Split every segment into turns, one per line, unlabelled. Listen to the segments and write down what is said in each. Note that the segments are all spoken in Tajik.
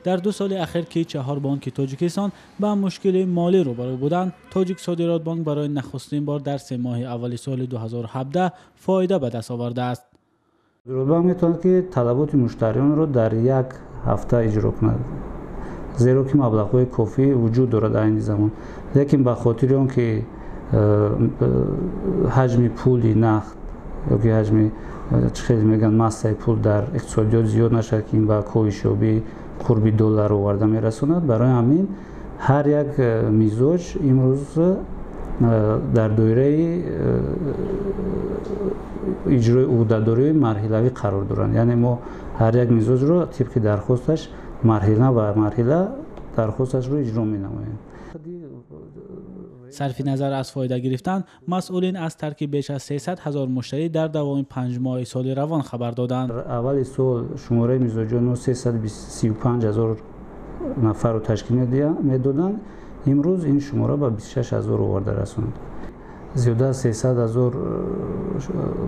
Дар 2 соли ахир, ки 4 бонки Тоҷикистон ба мушкили молӣ рӯбарӯ буданд, Тоҷиксодиротбонк барои нахустин бор дар 3 моҳи аввали соли 2017 фоида ба даст овардааст.
Содиротбонк метавонад, ки талаботи муштариёнро дар як ҳафта иҷро кунад, зеро ки маблағҳои кофӣ вуҷуд дорад айни замон. Лекин ба хотири он ки ҳаҷми пули нақд ё ки ҳаҷми, чӣ хеле мегӯянд, массаи пул дар иқтисодиёт зиёд нашавад, ки ин ба коҳишёбии қурби доллар оварда мерасонад, барои ҳамин ҳар як мизоҷ имрӯз дар доираи иҷрои ӯҳдадориҳои марҳилавӣ қарор доранд. Яъне мо ҳар як мизоҷро тибқи дархосташ марҳила ба марҳила дархосташро иҷро менамоем.
Сарфи назар аз фоида гирифтан, масъулин аз тарки беш аз 300 ҳазор муштарӣ дар давоми 5 моҳи соли равон хабар доданд.
Аввали сол шумораи мизоҷони мо 335 ҳазор нафарро ташкил медоданд. Имрӯз ин шумора ба 26 ҳазор оварда расонд. Зиёда аз 300 ҳазор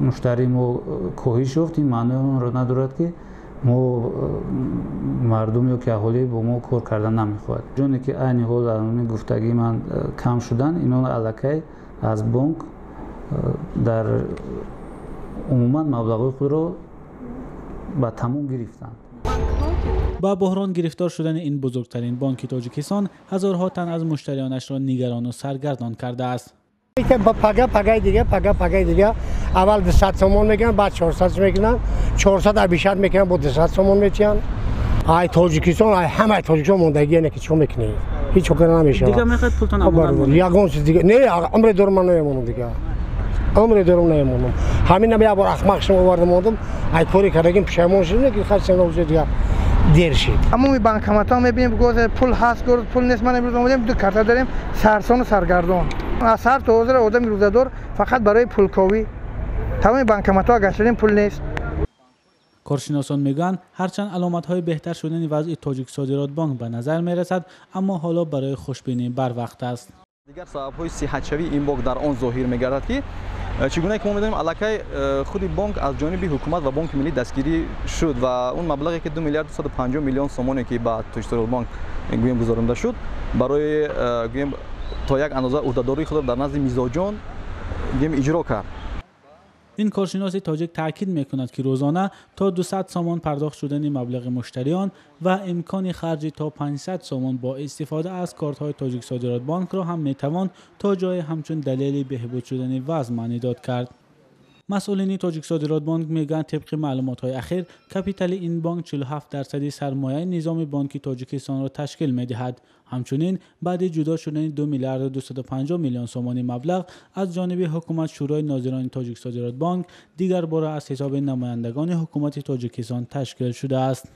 муштарии мо коҳиш ёфт. Ин маънои онро надорад, ки мо мардум ё ки аҳолӣ бо мо кор кардан намехоҳад. Ҷоне ки айни ҳол дар гуфтагии ман кам шуданд, инон аллакай аз бонк дар умуман маблағҳои худро ба тамом гирифтанд.
Ба буҳрон гирифтор шудани ин бузургтарин бонки Тоҷикистон ҳазорҳо тан аз муштариёнашро нигарону саргардон кардааст.
Пага пагаи дига, пага пагаи дига, аввал 200 сомон мегиранд, баъд 400 мегиранд, 400 абишат мекунанд, бо 200 сомон метиҳанд. Ай Тоҷикистон, ай ҳамаи Тоҷикистон мондагие не, ки чико мекунӣ? Ҳеҷ кор намешавад.
Дига мехоҳед пултон амонат монад?
Ягон чиз дига не, умре дорум, ман намемонам дига. Умре дорум, намемонам. Ҳаминам як бор ахмақ шумо овардам, мондам, ай кори кардагим пушаймон шудам, ки хас сена дига дер шид.
Тамоми банкоматҳо мебинем, гоз пул ҳаст, гоз пул нест. Ман имрӯз омадем, 2 карта дорем, сарсону саргардон. Аз ҳар то ҳозир одами рӯзадор фақат барои пулковӣ. Тамоми банкоматҳо гаштадем, пул нест.
Коршиносон мегӯянд, ҳарчанд аломатҳои беҳтар шудани вазъи Тоҷиксодиротбонк ба назар мерасад, аммо ҳоло барои хушбинӣ барвақт аст.
Дигар сабабҳои сиҳатшавии ин бонк дар он зоҳир мегардад, ки чӣ гуна ки мо медонем, аллакай худи бонк аз ҷониби ҳукумат ва Бонки Миллӣ дастгирӣ шуд ва он маблағе ки 2 миллиард 250 миллион сомоне ки ба Тоҷиксодиротбонк гӯем гузаронда шуд, барои гӯем то як андоза ӯҳдадории худро дар назди мизоҷон гӯем иҷро кард.
Ин коршиноси тоҷик таъкид мекунад, ки рӯзона то 200 сомон пардохт шудани маблағи муштариён ва имкони харҷи то 500 сомон бо истифода аз картҳои Тоҷиксодиротбонкро ҳам метавон то ҷое ҳамчун далели беҳбуд шудани вазъ маънидод кард. Масъулини Тоҷиксодиротбонк мегӯянд, тибқи маълумотҳои ахир капитали ин бонк 47% сармояи низоми бонки Тоҷикистонро ташкил медиҳад. Ҳамчунин баъди ҷудо шудани 2 миллиарду 250 миллион сомонӣ маблағ аз ҷониби ҳукумат, Шӯрои нозирони Тоҷиксодиротбонк дигар бора аз ҳисоби намояндагони ҳукумати Тоҷикистон ташкил шудааст.